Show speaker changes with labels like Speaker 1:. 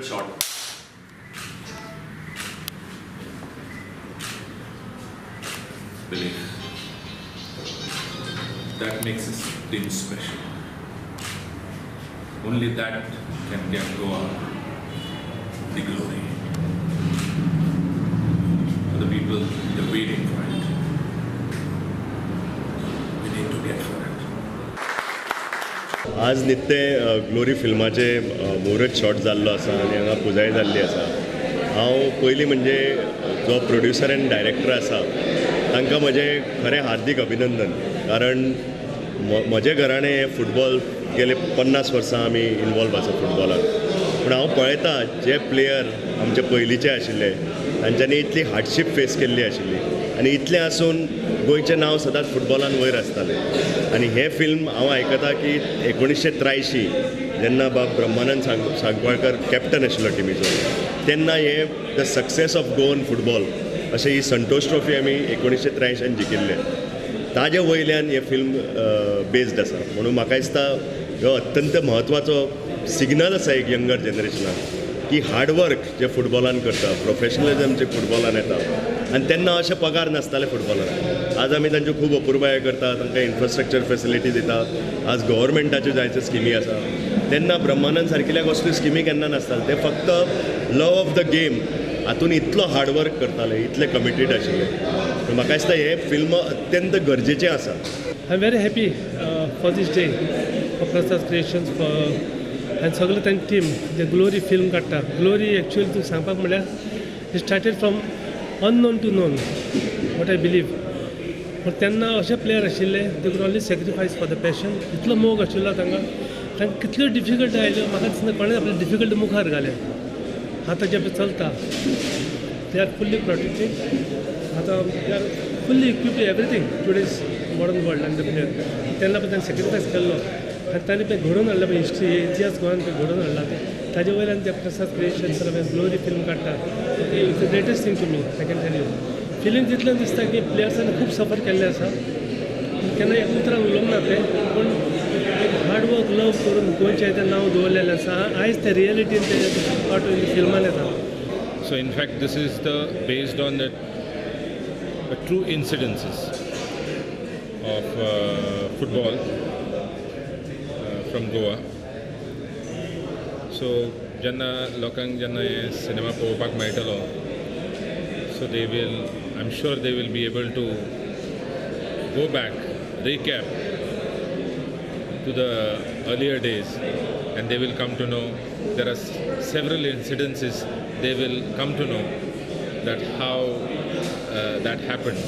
Speaker 1: shot. Belief. That makes this team special. Only that can give Goa the glory. For the people, they're waiting for it. We need to get for it.
Speaker 2: आज नित्ते glory फिल्माचे मुहूर्त shot जाल्लो आसा आनी हांगा पुजाय जाल्ली आसा. हांव पयलीं म्हणजे जो प्रोड्युसर आनी डायरेक्टर आसा तांकां म्हजें खरें हार्दीक अभिनंदन, कारण म्हजें घराणें हें फुटबॉल गेले 50 वर्सां आमी इनवॉल्व आसा फुटबॉलान. पूण हांव पळयतां जे प्लेयर आमचे पयलींचे आशिल्ले तांच्यांनी इतली हार्डशीप फेस केल्ली आशिल्ली आनी इतलें आसून गोंयचें नांव सदांच फुटबॉलान वयर आसतालें. आनी हें फिल्म हांव आयकतां की 1983 जेन्ना बाब ब्रह्मानंद सांकवाळकर कॅप्टन आशिल्लो टिमीचो तेन्ना हें the success of Goan football अशें ही संतोष ट्रॉफी आमी 1983 जिखिल्ले, ताजे वयल्यान हें फिल्म बेस्ड आसा. म्हणून म्हाका दिसता हो अत्यंत म्हत्वाचो सिग्नल आसा एक यंगर जनरेशनाक की हार्डवर्क जे फुटबॉलान करता, प्रोफेशनलिजम जे फुटबॉलान येता. आनी तेन्ना अशे पगार नासताले फुटबॉलान. आज आमी तांच्यो खूब अपुरबायो करता, तांकां इन्फ्रास्ट्रक्चर फेसिलिटी दिता, आज गव्हर्मेंटाच्यो जायत्यो स्किमी आसा. तेन्ना ब्रह्मानंद सारकिल्याक असल्यो स्किमी केन्ना नासताले, ते फक्त लव ऑफ the game हातून इतलो हार्डवर्क करताले, इतले कमिटेड आशिल्ले. म्हाका दिसता हें फिल्म अत्यंत गरजेचें आसा.
Speaker 3: I am very happy for this day for Prasad Creations for आनी सगळे तांची टीम जे ग्लोरी फिल्म काडटा. ग्लोरी एक्चुअली तुका सांगपाक म्हणल्यार it started from unknown to known what I believe. पूण तेन्ना अशे प्लेयर आशिल्ले they could only sacrifice for the passion. इतलो मोग आशिल्लो तांकां, तांकां कितल्यो डिफिकल्टी आयल्यो म्हाका दिसना कोणें आपले डिफिकल्टी मुखार घाले. आतां जें पळय चलता they are fully protected, आतां they are fully equipped everything today's modern world. आनी the player तेन्ना पळय तांणी सॅक्रिफायस केल्लो आनी तांणी पळय घडोवन हाडला पळय हिस्ट्री इतिहास गोंयान पळय घडोवन हाडला तें ताजे वयल्यान ते प्रसाद क्रिएशन्स ग्लोरी फिल्म काडटा. It's the greatest thing to me, I can tell you. Feeling तितल्यान दिसता की प्लेयर्सांनी खूब सफर केल्लें आसा, केन्ना एक उतरान उलोवंक ना तें, पूण एक हार्डवर्क लव करून गोंयचें तें नांव दवरलेलें आसा. आयज तें रियलिटीन तें पार्ट फिल्मान येता.
Speaker 4: So in fact this is the based on the true incidences of football from Goa. So जेन्ना लोकांक जेन्ना हे सिनेमा पळोवपाक मेळटलो, so they will, I am sure they will be able to go back, recap to the earlier days, and they will come to know there are several incidences. They will come to know that how that happened.